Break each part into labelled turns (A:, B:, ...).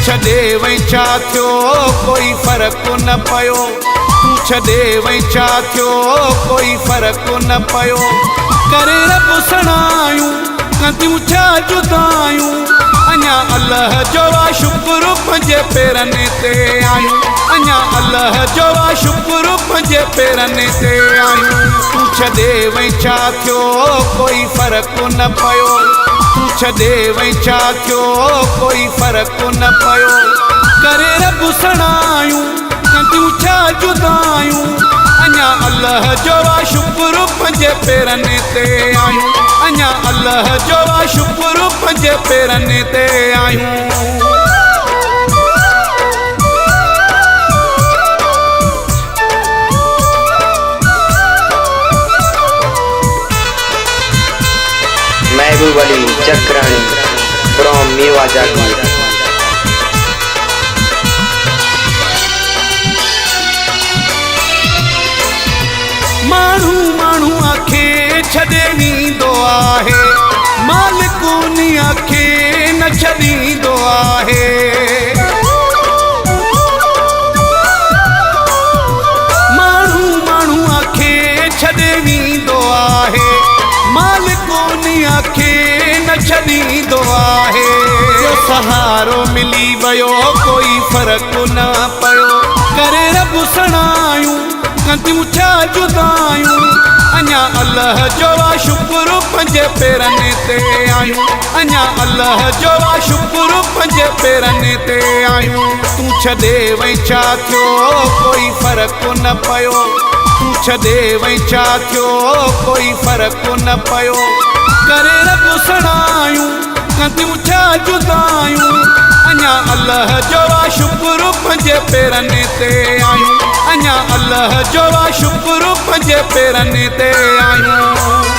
A: ڇڏي وئين ڇا ٿيو، ڪوئي فرق نه پيو. تون ڇڏي وئين ڇا ٿيو، ڪوئي فرق نه پيو. ڪري رب سڻايون، ڪنديون ڇا جدايون. اڃا الله جو آ شڪر پنهنجي پيرن تي آهيون. اڃا الله جو آ شڪر پنهنجي پيرن تي آهيون. تون ڇڏي وئين ڇا ٿيو، ڪوئي فرق نه پيو. تون ڇڏي وئين ڇا ٿيو، ڪوئي فرق نه پيو. ڪري رب سڻايون، ڪنديون ڇا جدايون. اڃا الله جو آ شڪر پنهنجي پيرن تي آهيون. اڃا الله جو آ شڪر پنهنجي پيرن تي آهيون.
B: Mehboob Ali Chakrani from Mewa Jagir.
A: ماڻهو ماڻهوء کي ڇڏي ويندو آهي، مالڪ انهيء کي نه ڇڏيندو آهي. ماڻهو ماڻهوء کي ڇڏي ويندو آهي، مالڪ انهيء کي نه ڇڏيندو آهي. جو سهارو ملي ويو، ڪوئي فرق نه پيو. ڪري رب سڻايون، ڪنديون ڇا جدايون. اڃا الله جو آ شڪر پنهنجي پيرن تي آهيون. اڃا الله جو آ شڪر پنهنجي پيرن تي آهيون. تون ڇڏي وئين ڇا ٿيو، ڪوئي فرق نه پيو. تون ڇڏي وئين ڇا ٿيو، ڪوئي فرق نه پيو. ڪري رب سڻايون، ڪنديون ڇا جدايون. اڃا الله جو آ شڪر پنهنجي پيرن تي آهيون. اڃا الله جو آ شڪر پنهنجي پيرن تي آهيون.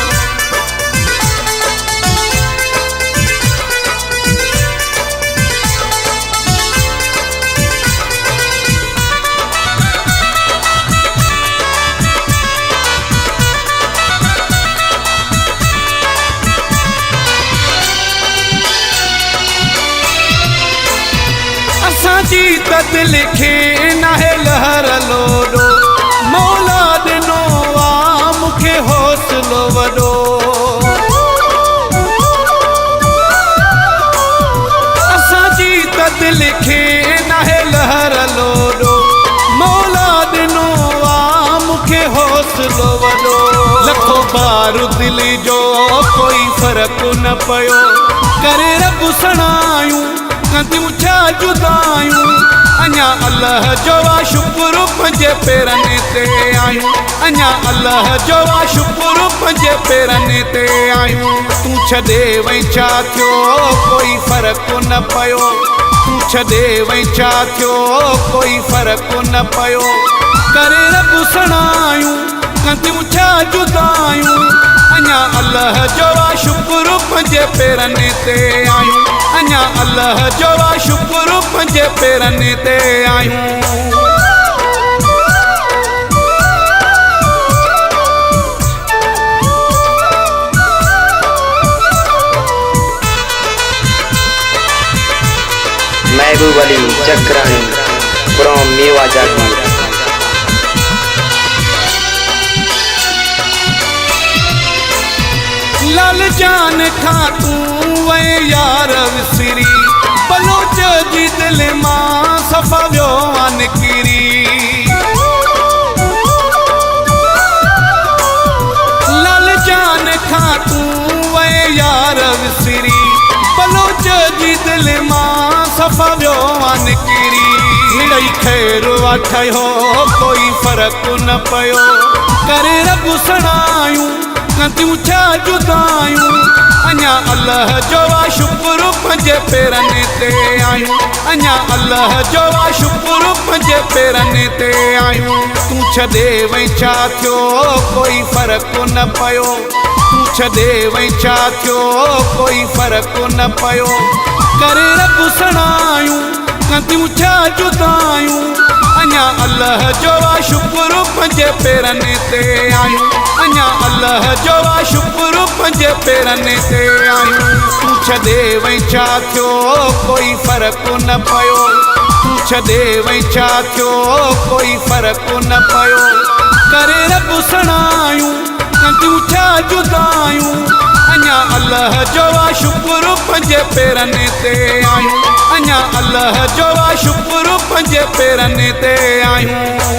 A: اسان جي ته دل کي ناهي لهر لوڏو، مولا ڏنو آ مون کي حوصلو وڏو. اسان جي ته دل کي ناهي لهر لوڏو، مولا ڏنو آ مون کي حوصلو وڏو. لکو بار دل جو، ڪوئي فرق نه پيو. ڪري رب سڻايون، ڪنديون ڇا جدايون. اڃا الله جو آ شڪر پنهنجي پيرن تي آهيون. اڃا الله جو آ شڪر پنهنجي پيرن تي آهيون. تون ڇڏي وئين ڇا ٿيو، ڪوئي فرق نه پيو. تون ڇڏي وئين ڇا ٿيو، ڪوئي فرق نه پيو. ڪري رب سڻايون، ڪنديون ڇا جدايون. اڃا الله جو آ شڪر پنهنجي پيرن تي آهيون. اڃا الله جو آ شڪر پنهنجي پيرن تي آهيون.
B: Mehboob Ali Chakrani from Mewa Jagir.
A: لال جان کان تون وئين يار وسري، بلوچ جي دل مان صفا ويو آ نڪري. لال جان کان تون وئين يار وسري، بلوچ جي دل مان صفا ويو آ نڪري. مڙئي خير آ ٺهيو، ڪوئي فرق نه پيو. ڪري رب سڻايون، ڪنديون ڇا جدايون. اڃا الله جو آ شڪر پنهنجي پيرن تي آهيون. اڃا الله جو آ شڪر پنهنجي پيرن تي آهيون. تون ڇڏي وئين ڇا ٿيو، ڪوئي فرق نه پيو. تون ڇڏي وئين ڇا ٿيو، ڪوئي فرق نه پيو. ڪري رب سڻايون، ڪنديون ڇا جدايون. اڃا اڃا الله جو آ شڪر پنهنجي پيرن تي آهيون اڃا الله جو آ شڪر پنهنجي پيرن تي آهيون تون ڇڏي وئين ڇا ٿيو ڪوئي فرق نه پيو تون ڇڏي وئين ڇا ٿيو ڪوئي فرق نه پيو ڪري رب سڻايون ڪنديون ڇا جدايون اڃا الله جو آ شڪر پنهنجي پيرن تي آهيون اڃا الله جو آ شڪر پنهنجي پيرن تي آهيون.